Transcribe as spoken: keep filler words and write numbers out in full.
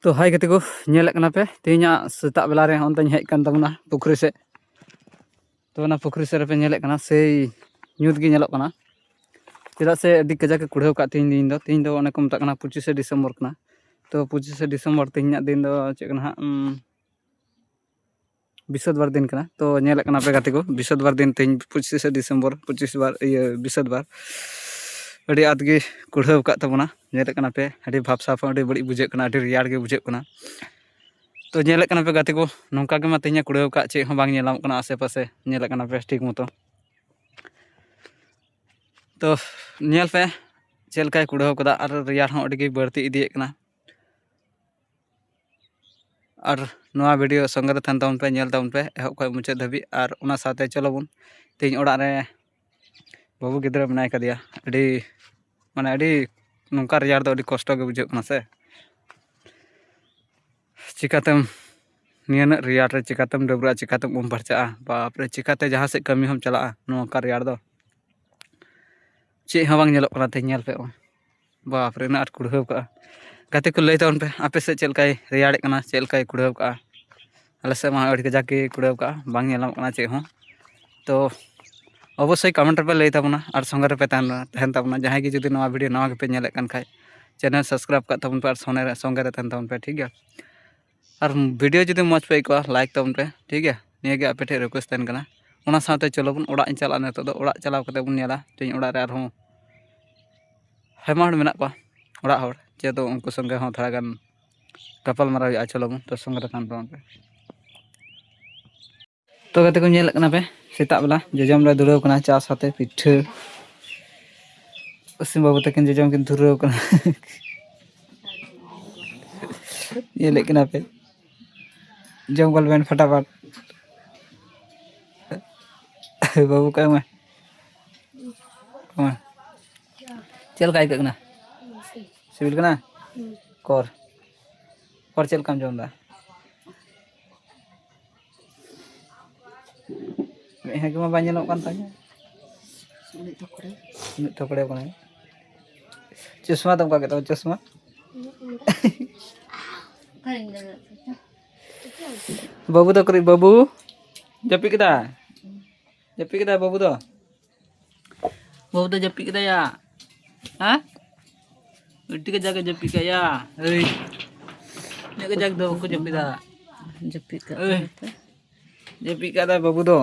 ᱛᱚ ᱦᱟᱭ ᱜᱟᱛᱮ ᱠᱚ, ᱧᱮᱞᱮᱫ ᱠᱟᱱᱟ ᱯᱮ ᱛᱮᱦᱮᱧᱟᱜ ᱥᱮᱛᱟᱜ ᱵᱮᱞᱟ ᱨᱮ ᱚᱱᱛᱮᱧ ᱦᱮᱡ ᱠᱟᱱ ᱛᱟᱵᱚᱱᱟ ᱯᱩᱠᱷᱨᱤ ᱥᱮᱫ᱾ ᱛᱚ ᱚᱱᱟ ᱯᱩᱠᱷᱨᱤ ᱥᱮᱫ ᱨᱮᱯᱮ ᱧᱮᱞᱮᱫ ᱠᱟᱱᱟ, ᱥᱮᱭ ᱧᱩᱛ ᱜᱮ ᱧᱮᱞᱚᱜ ᱠᱟᱱᱟ᱾ ᱪᱮᱫᱟᱜ ᱥᱮ ᱟᱹᱰᱤ ᱠᱟᱡᱟᱠ ᱮ ᱠᱩᱲᱦᱟᱹᱣ ᱠᱟᱜ ᱛᱮᱦᱮᱧ ᱫᱤᱱ ᱫᱚ᱾ ᱛᱮᱦᱮᱧ ᱫᱚ ᱚᱱᱮ ᱠᱚ ᱢᱮᱛᱟᱜ ᱠᱟᱱᱟ ᱯᱚᱸᱪᱤᱥᱮ ᱰᱤᱥᱮᱢᱵᱚᱨ ᱠᱟᱱᱟ᱾ ᱛᱚ ᱯᱚᱸᱪᱤᱥᱮ ᱰᱤᱥᱮᱢᱵᱚᱨ ᱛᱮᱦᱮᱧᱟᱜ ᱫᱤᱱ ᱫᱚ ᱪᱮᱫ ᱠᱟᱱᱟ ᱦᱟᱸᱜ, ᱩᱢ, ᱵᱤᱥᱟᱹᱫ ᱵᱟᱨ ᱫᱤᱱ ᱠᱟᱱᱟ᱾ ᱛᱚ ᱧᱮᱞᱮᱫ ᱠᱟᱱᱟ ᱯᱮ ᱜᱟᱛᱮ ᱠᱚ, ᱵᱤᱥᱟᱹᱫ ᱵᱟᱨ ᱫᱤᱱ ᱛᱮᱦᱮᱧ ᱯᱚᱸᱪᱤᱥᱮ ᱰᱤᱥᱮᱢᱵᱚᱨ, ᱯᱚᱸᱪᱤᱥ ᱵᱟᱨ, ᱤᱭᱟᱹ, ᱵᱤᱥᱟᱹᱫ ᱵᱟᱨ᱾ ᱟᱹᱰᱤ ᱟᱸᱴ ᱜᱮ ᱠᱩᱲᱦᱟᱹᱣ ᱠᱟᱜ ᱛᱟᱵᱚᱱᱟ᱾ ᱧᱮᱞᱮᱫ ᱠᱟᱱᱟ ᱯᱮ, ᱟᱹᱰᱤ ᱵᱷᱟᱵᱽ ᱥᱟᱵ ᱦᱚᱸ ᱟᱹᱰᱤ ᱵᱟᱹᱲᱤᱡ ᱵᱩᱡᱷᱟᱹᱜ ᱠᱟᱱᱟ, ᱟᱹᱰᱤ ᱨᱮᱭᱟᱲ ᱜᱮ ᱵᱩᱡᱷᱟᱹᱜ ᱠᱟᱱᱟ᱾ ᱛᱚ ᱧᱮᱞᱮᱫ ᱠᱟᱱᱟ ᱯᱮ ᱜᱟᱛᱮ ᱠᱚ, ᱱᱚᱝᱠᱟ ᱜᱮ ᱢᱟ ᱛᱮᱦᱮᱧ ᱮ ᱠᱩᱲᱦᱟᱹᱣ ᱠᱟᱜ, ᱪᱮᱫ ᱦᱚᱸ ᱵᱟᱝ ᱧᱮᱞᱚᱜ ᱠᱟᱱᱟ ᱟᱥᱮ ᱯᱟᱥᱮ, ᱧᱮᱞᱮᱫ ᱠᱟᱱᱟ ᱯᱮ ᱴᱷᱤᱠ ᱢᱚᱛᱚ᱾ ᱛᱚ ᱧᱮᱞ ᱯᱮ ᱪᱮᱫ ᱞᱮᱠᱟᱭ ᱠᱩᱲᱦᱟᱹᱣ ᱠᱟᱫᱟ, ᱟᱨ ᱨᱮᱭᱟᱲ ᱦᱚᱸ ᱟᱹᱰᱤ ᱜᱮ ᱵᱟᱹᱲᱛᱤ ᱤᱫᱤᱭᱮᱫ ᱠᱟᱱᱟ᱾ ᱟᱨ ᱱᱚᱣᱟ ᱵᱷᱤᱰᱤᱭᱳ ᱥᱚᱸᱜᱮ ᱨᱮ ᱛᱟᱦᱮᱱ ᱛᱟᱵᱚᱱ ᱯᱮ, ᱧᱮᱞ ᱛᱟᱵᱚᱱ ᱯᱮ ᱮᱦᱚᱵ ᱠᱷᱚᱱ ᱢᱩᱪᱟᱹᱫ ᱫᱷᱟᱹᱵᱤᱡ᱾ ᱟᱨ ᱚᱱᱟ ᱥᱟᱶᱛᱮ ᱪᱚᱞᱚ ᱵᱚᱱ, ᱛᱮᱦᱮᱧ ᱚᱲᱟᱜ ᱨᱮ ᱵᱟᱹᱵᱩ ᱜᱤᱫᱽᱨᱟᱹ ᱢᱮᱱᱟᱭ ᱠᱟᱫᱮᱭᱟ᱾ ᱟᱹᱰᱤ, ᱢᱟᱱᱮ, ᱟᱹᱰᱤ ᱱᱚᱝᱠᱟ ᱨᱮᱭᱟᱲ ᱫᱚ ᱟᱹᱰᱤ ᱠᱚᱥᱴᱚ ᱜᱮ ᱵᱩᱡᱷᱟᱹᱜ ᱠᱟᱱᱟ ᱥᱮ᱾ ᱪᱤᱠᱟᱹᱛᱮᱢ, ᱱᱤᱭᱟᱹᱱᱟᱹᱜ ᱨᱮᱭᱟᱲ ᱨᱮ ᱪᱤᱠᱟᱹᱛᱮᱢ ᱰᱟᱹᱵᱽᱨᱟᱹᱜᱼᱟ, ᱪᱤᱠᱟᱹᱛᱮᱢ ᱩᱢ ᱯᱷᱟᱨᱪᱟᱜᱼᱟ? ᱵᱟᱯᱨᱮ, ᱪᱤᱠᱟᱹᱛᱮ ᱡᱟᱦᱟᱸ ᱥᱮᱫ ᱠᱟᱹᱢᱤ ᱦᱚᱸᱢ ᱪᱟᱞᱟᱜᱼᱟ ᱱᱚᱝᱠᱟ ᱨᱮᱭᱟᱲ ᱫᱚ? ᱪᱮᱫ ᱦᱚᱸ ᱵᱟᱝ ᱧᱮᱞᱚᱜ ᱠᱟᱱᱟ ᱛᱮᱦᱮᱧ, ᱧᱮᱞ ᱯᱮ᱾ ᱵᱟᱯᱨᱮ, ᱩᱱᱟᱹᱜ ᱟᱸᱴ ᱠᱩᱲᱦᱟᱹᱣ ᱠᱟᱜᱼᱟ᱾ ᱜᱟᱛᱮ ᱠᱚ, ᱞᱟᱹᱭ ᱛᱟᱵᱚᱱ ᱯᱮ, ᱟᱯᱮ ᱥᱮᱫ ᱪᱮᱫ ᱞᱮᱠᱟᱭ ᱨᱮᱭᱟᱲᱮᱫ ᱠᱟᱱᱟ, ᱪᱮᱫ ᱞᱮᱠᱟᱭ ᱠᱩᱲᱦᱟᱹᱣ ᱠᱟᱜᱼᱟ? ᱟᱞᱮ ᱥᱮᱫ ᱢᱟ ᱟᱹᱰᱤ ᱠᱟᱡᱟᱠ ᱜᱮ ᱠᱩᱲᱦᱟᱹᱣ ᱠᱟᱜᱼᱟ, ᱵᱟᱝ ᱧᱮᱞᱚᱜ ᱠᱟᱱᱟ ᱪᱮᱫ ᱦᱚᱸ᱾ ᱛᱚ ᱚᱵᱚᱥᱥᱳᱭ ᱠᱚᱢᱮᱱᱴ ᱨᱮᱯᱮ ᱞᱟᱹᱭ ᱛᱟᱵᱚᱱᱟ ᱟᱨ ᱥᱚᱸᱜᱮ ᱨᱮᱯᱮ ᱛᱟᱦᱮᱱ, ᱛᱟᱦᱮᱱ ᱛᱟᱵᱚᱱᱟ᱾ ᱡᱟᱦᱟᱸᱭ ᱜᱮ ᱡᱩᱫᱤ ᱱᱚᱣᱟ ᱵᱷᱤᱰᱤᱭᱳ ᱱᱟᱣᱟ ᱜᱮᱯᱮ ᱧᱮᱞᱮᱫ ᱠᱟᱱ ᱠᱷᱟᱡ, ᱪᱮᱱᱮᱞ ᱥᱟᱵᱥᱠᱨᱟᱭᱤᱵᱽ ᱠᱟᱜ ᱛᱟᱵᱚᱱ ᱯᱮ ᱟᱨ ᱥᱚᱸᱜᱮ ᱨᱮ, ᱥᱚᱸᱜᱮ ᱨᱮ ᱛᱟᱦᱮᱱ ᱛᱟᱵᱚᱱ ᱯᱮ, ᱴᱷᱤᱠ ᱜᱮᱭᱟ? ᱟᱨ ᱵᱷᱤᱰᱤᱭᱳ ᱡᱩᱫᱤ ᱢᱚᱡᱽ ᱯᱮ ᱟᱹᱭᱠᱟᱹᱣᱟ, ᱞᱟᱭᱤᱠ ᱛᱟᱵᱚᱱ ᱯᱮ, ᱴᱷᱤᱠ ᱜᱮᱭᱟ? ᱱᱤᱭᱟᱹ ᱜᱮ ᱟᱯᱮ ᱴᱷᱮᱱ ᱨᱤᱠᱩᱭᱮᱥᱴ ᱛᱟᱦᱮᱱ ᱠᱟᱱᱟ᱾ ᱚᱱᱟ ᱥᱟᱶᱛᱮ ᱪᱚᱞᱚ ᱵᱚᱱ ᱚᱲᱟᱜ ᱤᱧ ᱪᱟᱞᱟᱜᱼᱟ ᱱᱤᱛᱚᱜ ᱫᱚ᱾ ᱚᱲᱟᱜ ᱪᱟᱞᱟᱣ ᱠᱟᱛᱮ ᱵᱚᱱ ᱧᱮᱞᱟ, ᱛᱮᱦᱮᱧ ᱚᱲᱟᱜ ᱨᱮ ᱟᱨᱦᱚᱸ ᱟᱭᱢᱟ ᱦᱚᱲ ᱢᱮᱱᱟᱜ ᱠᱚᱣᱟ, ᱚᱲᱟᱜ ᱦᱚᱲ, ᱡᱮᱦᱮᱛᱩ ᱩᱱᱠᱩ ᱥᱚᱸᱜᱮ ᱦᱚᱸ ᱛᱷᱚᱲᱟ ᱜᱟᱱ ᱜᱟᱯᱟᱞ ᱢᱟᱨᱟᱣ ᱦᱩᱭᱩᱜᱼᱟ᱾ ᱪᱚᱞᱚ ᱵᱚᱱ, ᱛᱚ ᱥᱚᱸᱜᱮ ᱨᱮ ᱛᱟᱦᱮᱱ ᱛᱟᱵᱚᱱ ᱯᱮ᱾ ᱛᱚ ᱜᱟᱛᱮ ᱠᱚ, ᱧᱮᱞᱮᱫ ᱠᱟᱱᱟ ᱯᱮ, ᱥᱮᱛᱟᱜ ᱵᱮᱞᱟ ᱡᱚᱡᱚᱢ ᱞᱮ ᱫᱷᱩᱨᱟᱹᱣ ᱠᱟᱱᱟ, ᱪᱟ ᱥᱟᱛᱮ ᱯᱤᱴᱷᱟᱹ᱾ ᱤᱥᱤᱱ ᱵᱟᱹᱵᱩ ᱛᱟᱹᱠᱤᱱ ᱡᱚᱡᱚᱢ ᱠᱤᱱ ᱫᱷᱩᱨᱟᱹᱣ ᱠᱟᱱᱟ᱾ ᱧᱮᱞᱮᱫ ᱠᱟᱱᱟ ᱯᱮ, ᱡᱚᱢ ᱜᱚᱫ ᱵᱮᱱ ᱯᱷᱟᱴᱟᱯᱷᱟᱴ᱾ ᱵᱟᱹᱵᱩ ᱠᱚ ᱮᱢᱟ, ᱮᱢᱟ᱾ ᱪᱮᱫ ᱞᱮᱠᱟ ᱟᱹᱭᱠᱟᱹᱜ ᱠᱟᱱᱟ? ᱥᱤᱵᱤᱞ ᱠᱟᱱᱟ? ᱠᱚᱨ, ᱠᱚᱨ ᱪᱮᱫ ᱞᱮᱠᱟᱢ ᱡᱚᱢ ᱮᱫᱟ? ᱢᱮᱫᱦᱟ ᱜᱮᱢᱟ ᱵᱟᱝ ᱧᱮᱞᱚᱜ ᱠᱟᱱ ᱛᱟᱭᱟ᱾ ᱩᱱᱟᱹᱜ ᱛᱷᱚᱠᱲᱮ᱾ ᱩᱱᱟᱹᱜ ᱛᱷᱚᱠᱲᱮ ᱠᱟᱱᱟᱭ᱾ ᱪᱚᱥᱢᱟ ᱫᱚ ᱚᱠᱟ ᱠᱮᱫ ᱛᱟᱢᱟ, ᱪᱚᱥᱢᱟ? ᱵᱟᱹᱵᱩ ᱫᱚ ᱠᱟᱹᱴᱤᱡ ᱵᱟᱹᱵᱩ ᱡᱟᱹᱯᱤᱫ ᱠᱮᱫᱟ? ᱡᱟᱹᱯᱤᱫ ᱠᱮᱫᱟᱭ ᱵᱟᱹᱵᱩ ᱫᱚ? ᱵᱟᱹᱵᱩ ᱫᱚ ᱡᱟᱹᱯᱤᱫ ᱠᱮᱫᱟᱭᱟ? ᱦᱮᱸ? ᱟᱹᱰᱤ ᱠᱟᱡᱟᱠ ᱮ ᱡᱟᱹᱯᱤᱫ ᱠᱟᱜᱼᱟ᱾ ᱮᱭ, ᱤᱱᱟᱹᱜ ᱠᱟᱡᱟᱠ ᱫᱚ ᱵᱟᱠᱚ ᱡᱟᱹᱯᱤᱫᱟ᱾ ᱡᱟᱹᱯᱤᱫ ᱠᱟᱜ ᱮᱭ᱾ ᱠᱟᱱᱟ ᱯᱮ? ᱡᱟᱹᱯᱤᱫ ᱠᱟᱫᱟᱭ ᱵᱟᱹᱵᱩ ᱫᱚ᱾